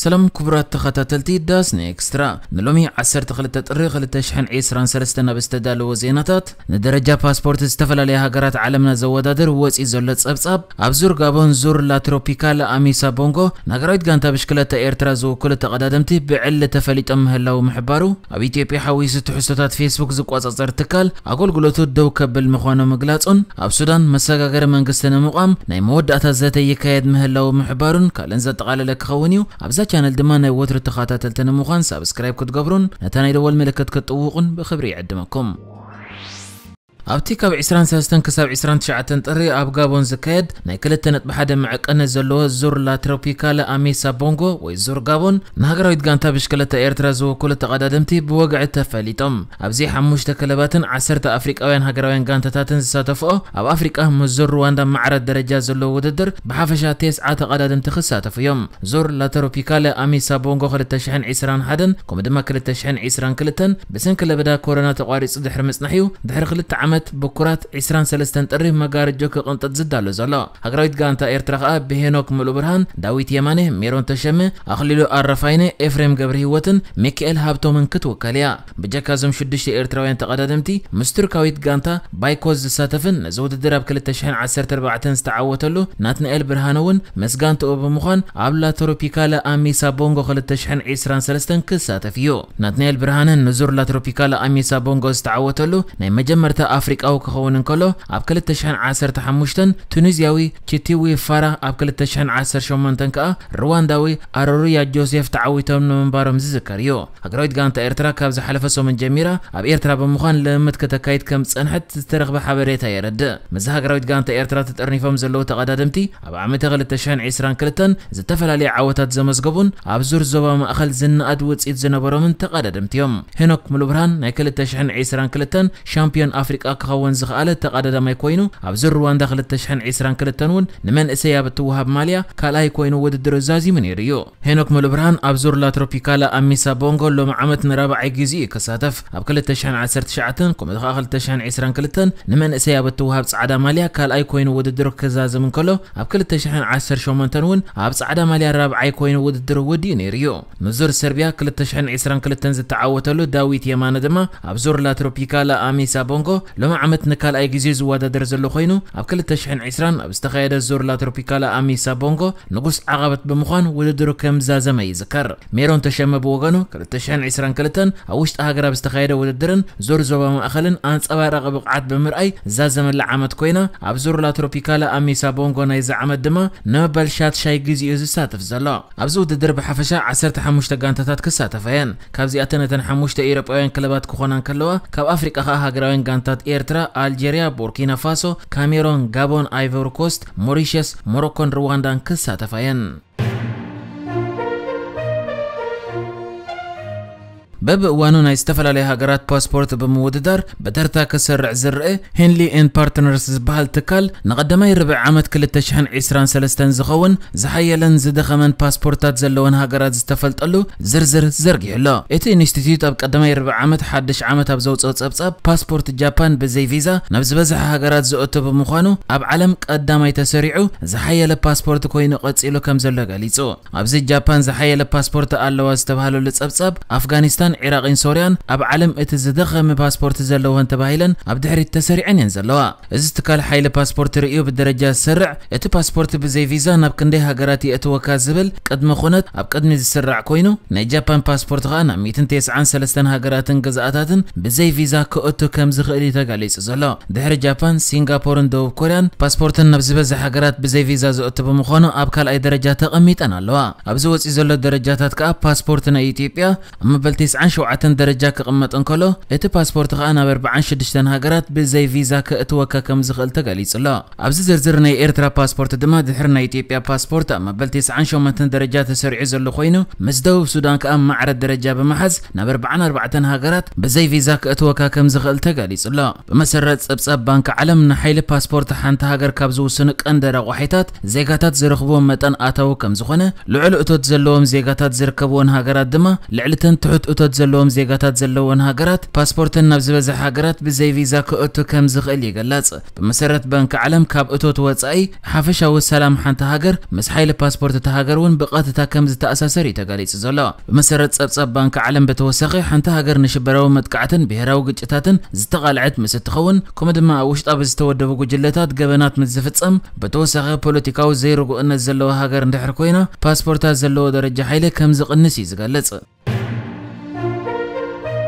ሰላም ክቡራት ተኸታተልቲ ዳስኒ ኤክስትራ፣ ንሎሚ ዓሰርተ ክልተ ጥሪ ክልተ ሽሕን ዕስራን ሰለስተን ኣብ ዝተዳለወ ዜናታት፣ ንደረጃ ፓስፖርት ዝተፈላለያ ሃገራት ዓለምና ዘወዳድር ወፂኡ ዘሎ ጸብጻብ፣ ኣብ ዙር ጋቦን ዙር ላትሮፒካል ኣሚሳ ቦንጎ ንሃገራዊት ጋንታ ብሽክለታ ኤርትራ ዝውክሉ ተቐዳደምቲ ብዕሊ ተፈሊጦም ምህላው ምሕባሩ፣ ኣብ ኢትዮጵያ ሓዊሱ ትሕዝቶታት ፌስቡክ ዝቆጻጸር ትካል ኣገልግሎቱ ደው ከብል ምዃኑ ምግላጹን፣ ኣብ ሱዳን መሰጋገሪ መንግስቲ ንምቋም ናይ መወዳእታ ዘተ ይካየድ ምህላው ምሕባሩን ካልእን ዘጠቓለለ ክኸውን እዩ። ኣብዛ ቻነል ድማ ናይ ወትሩ ተኸታተልቲ ንምዃን ሳብስክራይብ ክትገብሩን ነታ ናይ ደወል ምልክት ክትጥውቑን ብኽብሪ ይዕድመኩም። ኣብቲ ካብ ዕስራን ሰለስተን ክሳብ ዕስራን ትሽዓተን ጥሪ ኣብ ጋቦን ዝካየድ ናይ ክልተ ነጥቢ ሓደ መዐቀኒ ዘለዎ ዙር ላትሮፒካል ኣሜሳ ቦንጎ ወይ ዙር ጋቦን ንሃገራዊት ጋንታ ብሽክለታ ኤርትራ ዝውክሉ ተቐዳደምቲ ብወግዒ ተፈሊጦም። ኣብዚ ሓሙሽተ ክለባትን ዓሰርተ ኣፍሪቃውያን ሃገራውያን ጋንታታትን ዝሳተፍኦ ኣብ ኣፍሪቃ ምስ ዙር ሩዋንዳ ማዕረ ደረጃ ዘለዎ ውድድር ብሓፈሻ ተስዓ ተቐዳደምቲ ክሳተፉ እዮም። ዙር ላተሮፒካለ ኣሜሳ ቦንጎ ክልተ ሽሕን ዕስራን ሓደን ከምኡ ድማ ክልተ ሽሕን ዕስራን ክልተን ብሰንኪ ለበዳ ኮሮና ተቋሪጹ ድሕሪ ምጽናሕ እዩ። ድሕሪ ክልተ ዓመት ብኩራት ዕስራን ሰለስተን ጥሪ መጋረጆ ክቕንጠጥ ዝዳሎ ዘሎ። ሃገራዊት ጋንታ ኤርትራ ከኣ ብሄኖክ ሙሉብርሃን፣ ዳዊት የማነ፣ ሜሮን ተሸመ፣ ኣኽሊሉ ኣረፋይነ፣ ኤፍሬም ገብረህይወትን ሚካኤል ሃብቶምን ክትውከል እያ። ብጀካ እዞም ሽዱሽተ ኤርትራውያን ተቐዳደምቲ ምስ ቱርካዊት ጋንታ ባይኮዝ ዝሳተፍን ነዚ ውድድር ኣብ ክልተ ሽሕን ዓሰርተ ኣርባዕተን ዝተዓወተሉ ናትናኤል ብርሃነ እውን ምስ ጋንትኡ ብምዃን ኣብ ላተሮፒካለ ኣሜሳ ቦንጎ ክልተ ሽሕን ዕስራን ሰለስተን ክሳተፍ እዩ። ናትናኤል ብርሃነ ንዙር ላትሮፒካለ ኣሜሳ ቦንጎ ዝተዓወተሉ ናይ መጀመርታ ኣፍሪቃዊ ክኸውን እንከሎ፣ ኣብ ክልተ ሽሕን ዓሰርተ ሓሙሽተን ቱኒዝያዊ ቺቲዊ ፋራ፣ ኣብ ክልተ ሽሕን ዓሰርተ ሸሞንተን ከኣ ሩዋንዳዊ ኣሮሩያ ጆሴፍ ተዓዊቶም ንምንባሮም ዝዝከር እዩ። ሃገራዊት ጋንታ ኤርትራ ካብ ዝሓለፈ ሰሙን ጀሚራ ኣብ ኤርትራ ብምዃን ልምምድ ከተካይድ ከም ዝጸንሐት ዝተረኽበ ሓበሬታ የረድእ። ምስዚ ሃገራዊት ጋንታ ኤርትራ ተጠርኒፎም ዘለዉ ተቐዳደምቲ ኣብ ዓመተ ክልተ ሽሕን ዕስራን ክልተን ዝተፈላለየ ዓወታት ዘመዝገቡን ኣብ ዙር ዞባ ማእኸል ዝነኣድ ውጽኢት ዝነበሮምን ተቐዳደምቲ እዮም። ሄኖክ ሙሉብርሃን ናይ ክልተ ሽሕን ዕስራን ክልተን ሻምፒዮን ኣፍሪቃ ክኸውን ዝኸኣለ ተቐዳዳማይ ኮይኑ፣ ኣብ ዙር ሩዋንዳ ክልተ ሽሕን ዕስራን ክልተን እውን ንመንእሰይ ኣብ እትወሃብ ማልያ ካልኣይ ኮይኑ ውድድሩ ዛዚሙ ነይሩ እዩ። ሄኖክ ሙሉብርሃን ኣብ ዙር ላትሮፒካላ ኣሚሳ ቦንጎ ሎሚ ዓመት ንራብዓይ ግዜ እዩ ክሳተፍ። ኣብ ክልተ ሽሕን ዓሰርተ ትሽዓተን ከምኡ ከኣ ክልተ ሽሕን ዕስራን ክልተን ንመንእሰይ ኣብ እትወሃብ ጻዕዳ ማልያ ካልኣይ ኮይኑ ውድድሩ ክዛዝም እንከሎ፣ ኣብ ክልተ ሽሕን ዓሰርተ ሸሞንተን እውን ኣብ ጻዕዳ ማልያ ራብዓይ ኮይኑ ውድድሩ ወዲኡ ነይሩ እዩ። ንዙር ሰርቢያ ክልተ ሽሕን ዕስራን ክልተን ዝተዓወተሉ ዳዊት የማነ ድማ ኣብ ዙር ላትሮፒካላ ኣሚሳ ቦንጎ ሎሚ ዓመት ንካልኣይ ግዜ ዝወዳደር ዘሎ ኮይኑ፣ ኣብ ክልተ ሽሕን ዕስራን ኣብ ዝተኻየደ ዙር ላትሮፒካላ ኣሚሳ ቦንጎ ንጉስ ዓቐበት ብምዃን ውድድሩ ከም ዛዘመ ይዝከር። ሜሮን ተሸመ ብወገኑ፣ ክልተ ሽሕን ዕስራን ክልተን ኣብ ውሽጢ ሃገር ኣብ ዝተኻየደ ውድድርን ዙር ዞባ ማእኸልን ኣንጸባራቒ ብቕዓት ብምርኣይ ዛዘመላ ዓመት ኮይና፣ ኣብ ዙር ላትሮፒካላ ኣሚሳ ቦንጎ ናይዚ ዓመት ድማ ንመበል ሻትሻይ ግዜኡ ዝሳተፍ ዘሎ። ኣብዚ ውድድር ብሓፈሻ ዓሰርተ ሓሙሽተ ጋንታታት ክሳተፋ እየን። ካብዚኣተን እተን ሓሙሽተ ኤውሮጳውያን ክለባት ክኾና እንከለዋ፣ ካብ ኣፍሪቃ ኸኣ ሃገራውያን ጋንታት ኤርትራ፣ ኣልጀርያ፣ ቡርኪና ፋሶ፣ ካሜሮን፣ ጋቦን፣ ኣይቮሪ ኮስት፣ ሞሪሸስ፣ ሞሮኮን ሩዋንዳን ክሳተፋ እየን። በብእዋኑ ናይ ዝተፈላለያ ሃገራት ፓስፖርት ብምውድዳር ብተርታ ክሰርዕ ዝረአ ሄንሊ ኤን ፓርትነርስ ዝበሃል ትካል፣ ንቐዳማይ ርብዒ ዓመት ክልተ ሽሕን ዕስራን ሰለስተን ዝኸውን ዝሓየለን ዝደኸመን ፓስፖርታት ዘለወን ሃገራት ዝተፈልጠሉ ዝርዝር ዘርጊሑ ኣሎ። እቲ ኢንስቲትዩት ኣብ ቀዳማይ ርብዒ ዓመት ሓድሽ ዓመት ኣብ ዘውፅኦ ጸብጻብ፣ ፓስፖርት ጃፓን ብዘይ ቪዛ ናብ ዝበዝሐ ሃገራት ዝእቱ ብምዃኑ፣ ኣብ ዓለም ቀዳማይ ተሰሪዑ ዝሓየለ ፓስፖርት ኮይኑ ቀጺሉ ከም ዘሎ ገሊጹ። ኣብዚ ጃፓን ዝሓየለ ፓስፖርት ኣለዋ ዝተባህለሉ ጸብጻብ፣ ኣፍጋኒስታን፣ ዒራቕን ሶርያን ኣብ ዓለም እቲ ዝደኸመ ፓስፖርት ዘለወን ተባሂለን ኣብ ድሕሪት ተሰሪዐን እየን ዘለዋ። እዚ ትካል ሓይሊ ፓስፖርት ርእዩ ብደረጃ ዝሰርዕ፣ እቲ ፓስፖርት ብዘይ ቪዛ ናብ ክንደይ ሃገራት የእትወካ ዝብል ቅድመ ኩነት ኣብ ቅድሚ ዝስራዕ ኮይኑ፣ ናይ ጃፓን ፓስፖርት ኸኣ ናብ ሚእትን ተስዓን ሰለስተን ሃገራትን ግዝኣታትን ብዘይ ቪዛ ክእቱ ከም ዝኽእል እዩ ተገሊጹ ዘሎ። ድሕሪ ጃፓን፣ ሲንጋፖርን ደቡብ ኮርያን ፓስፖርተን ናብ ዝበዝሕ ሃገራት ብዘይ ቪዛ ዝእቱ ብምዃኑ ኣብ ካልኣይ ደረጃ ተቐሚጠን ኣለዋ። ኣብዚ ወጺኡ ዘሎ ደረጃታት ከኣ ፓስፖርት ናይ ኢትዮጵያ ኣብ መበል ተስዓን ሸውዓተን ደረጃ ክቕመጥ እንከሎ፣ እቲ ፓስፖርት ከኣ ናብ ኣርባዓን ሽዱሽተን ሃገራት ብዘይ ቪዛ ከእትወካ ከም ዝኽእል ተገሊጹ ኣሎ። ኣብዚ ዝርዝር ናይ ኤርትራ ፓስፖርት ድማ ድሕሪ ናይ ኢትዮጵያ ፓስፖርት ኣብ መበል ተስዓን ሸሞንተን ደረጃ ተሰሪዑ ዘሎ ኮይኑ፣ ምስ ደቡብ ሱዳን ከኣ ማዕረ ደረጃ ብምሓዝ ናብ ኣርባዓን ኣርባዕተን ሃገራት ብዘይ ቪዛ ከእትወካ ከም ዝኽእል ተገሊጹ ኣሎ። ብመሰረት ጸብጻብ ባንኪ ዓለም፣ ንሓይሊ ፓስፖርት ሓንቲ ሃገር ካብ ዝውስኑ ቀንዲ ረቋሒታት ዜጋታት ዝረኽብዎ መጠን ኣታዊ ከም ዝኾነ፣ ልዑል እቶት ዘለዎም ዜጋታት ዝርከብዎን ሃገራት ድማ ልዕሊ እተን ትሑት እቶት ዘለዎም ዜጋታት ዘለወን ሃገራት ፓስፖርተን ናብ ዝበዝሐ ሃገራት ብዘይ ቪዛ ክእቱ ከም ዝኽእል ይግለጽ። ብመሰረት ባንኪ ዓለም፣ ካብ እቶት ወጻኢ ሓፈሻዊ ሰላም ሓንቲ ሃገር ምስ ሓይሊ ፓስፖርት እታ ሃገር እውን ብቐጥታ ከም ዝተኣሳሰር እዩ ተገሊጹ ዘሎ። ብመሰረት ጸብጻብ ባንኪ ዓለም፣ ብተወሳኺ ሓንቲ ሃገር ንሽበራዊ መጥቃዕትን ብሄራዊ ግጭታትን ዝተቓልዐት ምስ እትኸውን፣ ከምኡ ድማ ኣብ ውሽጣ ብዝተወደቡ ጉጅለታት ገበናት ምስ ዝፍጸም፣ ብተወሳኺ ፖለቲካዊ ዘይርጉእነት ዘለዋ ሃገር እንድሕር ኮይና፣ ፓስፖርታ ዘለዎ ደረጃ ሓይሊ ከም ዝቕንስ እዩ ዝገልጽ።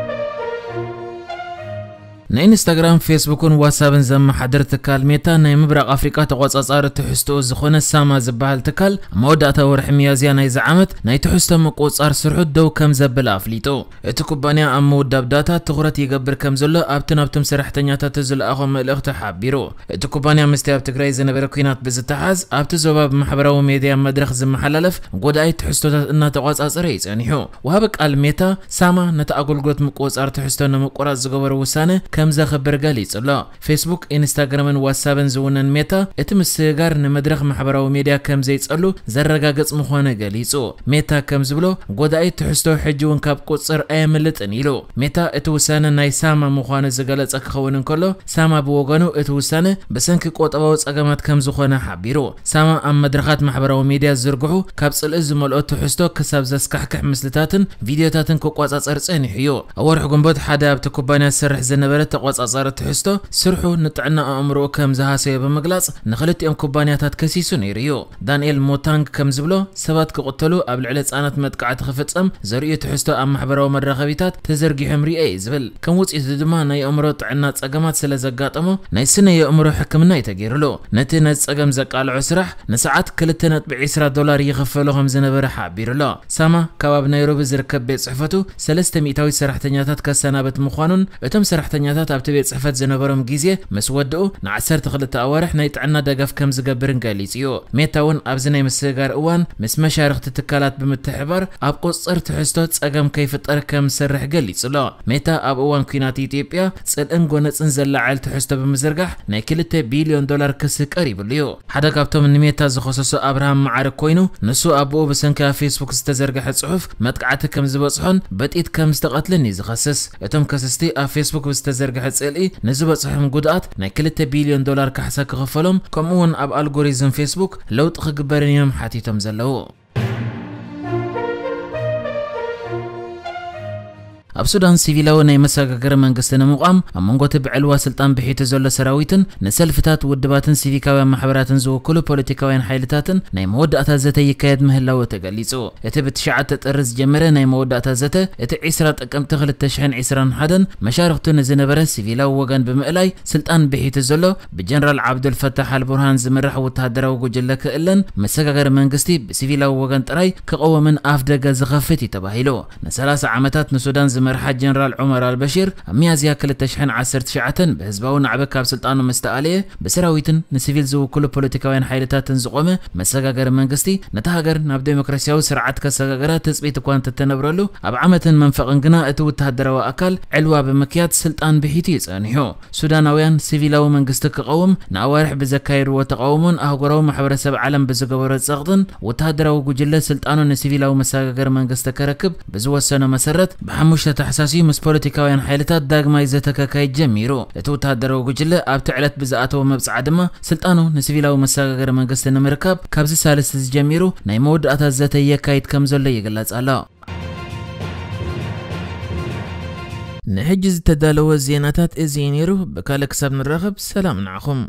ንኢንስታግራም፣ ፌስቡክን ዋትሳፕን ዘመሓድር ትካል ሜታ፣ ናይ ምብራቕ ኣፍሪቃ ተቖጻጻሪ ትሕዝቶኡ ዝኾነ ሳማ ዝበሃል ትካል፣ ኣብ መወዳእታ ወርሒ ሚያዝያ ናይዚ ዓመት ናይ ትሕዝቶ ምቁጽጻር ስርሑ ደው ከም ዘብል ኣፍሊጡ። እቲ ኩባንያ ኣብ ምውዳብ ዳታ ትኹረት ይገብር ከም ዘሎ ኣብቲ ናብቶም ሰራሕተኛታቱ ዝለኣኾ መልእኽቲ ሓቢሩ። እቲ ኩባንያ ምስቲ ኣብ ትግራይ ዝነበረ ኲናት ብዝተሓዝ፣ ኣብቲ ዞባ ብማሕበራዊ ሜድያ መድረኽ ዝመሓላለፍ ጎዳኢ ትሕዝቶታት እናተቖጻጸረ እዩ ጸኒሑ። ወሃቢ ቃል ሜታ፣ ሳማ፣ ነቲ ኣገልግሎት ምቁጽጻር ትሕዝቶ ንምቁራጽ ዝገበሮ ውሳነ ከም ዘኽብር ገሊጹ ኣሎ። ፌስቡክ፣ ኢንስታግራምን ዋትሳፕን ዝውንን ሜታ፣ እቲ ምስግጋር ንመድረኽ ማሕበራዊ ሜድያ ከም ዘይጸሉ ዘረጋግጽ ምዃኑ ገሊጹ። ሜታ ከም ዝብሎ፣ ጎዳኢ ትሕዝቶ ሕጂ እውን ካብ ቁጽጽር ኣየምልጥን ኢሉ። ሜታ፣ እቲ ውሳነ ናይ ሳማ ምዃኑ ዝገለጸ ክኸውን እንከሎ፣ ሳማ ብወገኑ፣ እቲ ውሳነ ብሰንኪ ቁጠባዊ ጸገማት ከም ዝኾነ ሓቢሩ። ሳማ ኣብ መድረኻት ማሕበራዊ ሜድያ ዝዝርግሑ ካብ ጽልኢ ዝመልኦ ትሕዝቶ ክሳብ ዘስካሕክሕ ምስልታትን ቪድዮታትን ክቆጻጸር ጸኒሑ እዩ። ኣብ ወርሒ ግንቦት ሓደ ኣብቲ ኩባንያ ዝሰርሕ ዝነበረ ተቆጻጻሪ ትሕዝቶ፣ ስርሑ ንጥዕና ኣእምሮኡ ከም ዝሃሰዮ ብምግላጽ፣ ንኽልቲኦም ኩባንያታት ከሲሱ ነይሩ እዩ። ዳንኤል ሞታንግ ከም ዝብሎ፣ ሰባት ክቕተሉ፣ ኣብ ልዕሊ ህጻናት መጥቃዕቲ ክፍጸም ዘርእዩ ትሕዝቶ ኣብ ማሕበራዊ መራኸቢታት ተዘርጊሖም ርእየ እዩ ዝብል። ከም ውጽኢቱ ድማ፣ ናይ ኣእምሮ ጥዕና ጸገማት ስለ ዘጋጠሞ፣ ናይ ስነ የእምሮ ሕክምና እዩ ተገይሩሉ። ነቲ ነዚ ጸገም ዘቃልዖ ስራሕ፣ ንሰዓት ክልተ ነጥቢ ዕስራ ዶላር ይኽፈሎ ከም ዝነበረ ሓቢሩ ኣሎ። ሳማ፣ ካብ ኣብ ናይሮቢ ዝርከብ ቤት ጽሕፈቱ ሰለስተ ሚእታዊት ሰራሕተኛታት ከሰናብት ምዃኑን፣ እቶም ሰራሕተኛታት ኣብቲ ቤት ጽሕፈት ዝነበሮም ግዜ ምስ ወድኡ፣ ንዓሰርተ ክልተ ኣዋርሕ ናይ ጥዕና ደገፍ ከም ዝገብርን ገሊጹ እዩ። ሜታ እውን ኣብዚ ናይ ምስግጋር እዋን ምስ መሻርኽቲ ትካላት ብምትሕብባር ኣብ ቁጽጽር ትሕዝቶ ጸገም ከይፍጠር ከም ዝሰርሕ ገሊጹ ኣሎ። ሜታ ኣብ እዋን ኲናት ኢትዮጵያ ጽልእን ጎነጽን ዘላዓዕል ትሕዝቶ ብምዝርጋሕ ናይ ክልተ ቢልዮን ዶላር ክሲ ቀሪብሉ እዩ። ሓደ ካብቶም ንሜታ ዝኸሰሱ ኣብርሃም መዓርግ ኮይኑ፣ ንሱ ኣቦኡ ብሰንኪ ኣብ ፌስቡክ ዝተዘርግሐ ጽሑፍ መጥቃዕቲ ከም ዝበጽሖን በጢት ከም ዝተቐትለን እዩ ዝኸስስ። እቶም ከሰስቲ፣ ኣብ ፌስቡክ ብዝተዘርግሐ ጽልኢ ንዝበጽሖም ጉድኣት ናይ ክልተ ቢልዮን ዶላር ካሕሳ ክኽፈሎም፣ ከምኡ እውን ኣብ ኣልጎሪዝም ፌስቡክ ለውጢ ክግበርን እዮም ሓቲቶም ዘለዉ። ኣብ ሱዳን፣ ሲቪላዊ ናይ መሰጋገሪ መንግስቲ ንምቋም፣ ኣብ መንጎ እቲ ብዕልዋ ስልጣን ብሒቱ ዘሎ ሰራዊትን ንሰልፍታት፣ ውድባትን ሲቪካውያን ማሕበራትን ዝውክሉ ፖለቲካውያን ሓይልታትን ናይ መወዳእታ ዘተ ይካየድ ምህላዉ ተገሊጹ። እቲ ብትሽዓተ ጥሪ ዝጀመረ ናይ መወዳእታ ዘተ፣ እቲ ዕስራ ጥቅምቲ ክልተ ሽሕን ዕስራን ሓደን መሻርኽቱ ንዝነበረ ሲቪላዊ ወገን ብምእላይ ስልጣን ብሒቱ ዘሎ፣ ብጀነራል ዓብዱል ፈታሕ ኣልቡርሃን ዝምራሕ ወተሃደራዊ ጉጅለ ክእለን፣ መሰጋገሪ መንግስቲ ብሲቪላዊ ወገን ጥራይ ክቐወምን ኣፍ ደገ ዝኸፍት እዩ ተባሂሉ። ንሰላሳ ዓመታት ንሱዳን ዝመርሓ ጀነራል ዑመር ኣልበሺር፣ ኣብ ሚያዝያ ክልተ ሽሕን ዓሰርተ ትሽዓተን ብህዝባዊ ናዕቢ ካብ ስልጣኑ ምስ ተኣለየ፣ ብሰራዊትን ንሲቪል ዝውክሉ ፖለቲካውያን ሓይልታትን ዝቖመ መሰጋገሪ መንግስቲ፣ ነታ ሃገር ናብ ዴሞክራሲያዊ ስርዓት ከሰጋግራ ትጽቢት እኳ እንተተነብረሉ፣ ኣብ ዓመትን መንፈቕን ግና እቲ ወተሃደራዊ ኣካል ዕልዋ ብምክያድ ስልጣን ብሒቱ እዩ ጸኒሑ። ሱዳናውያን፣ ሲቪላዊ መንግስቲ ክቐውም ንኣዋርሕ ብዘካየድዎ ተቓውሞን ኣህጉራዊ ማሕበረሰብ ዓለም ብዝገበሮ ጸቕጥን፣ ወተሃደራዊ ጉጅለ ስልጣኑ ንሲቪላዊ መሰጋገሪ መንግስቲ ከረክብ ብዝወሰኖ መሰረት፣ ብሓሙሽተ ታሕሳስ እዩ ምስ ፖለቲካውያን ሓይልታት ዳግማይ ዘተ ከካይድ ጀሚሩ። እቲ ወተሃደራዊ ጉጅለ ኣብቲ ዕለት ብዝኣተዎ መብጽዓ ድማ፣ ስልጣኑ ንሲቪላዊ መሰጋገሪ መንግስቲ ንምርካብ ካብዚ ሳልስቲ ዝጀሚሩ ናይ መወዳእታ ዘተ የካይድ ከም ዘሎ ይግለጽ ኣሎ። ንሕጂ ዝተዳለወ ዜናታት እዚ እዩ ነይሩ። ብካልእ ክሳብ ንራኸብ፣ ሰላም ንዓኹም።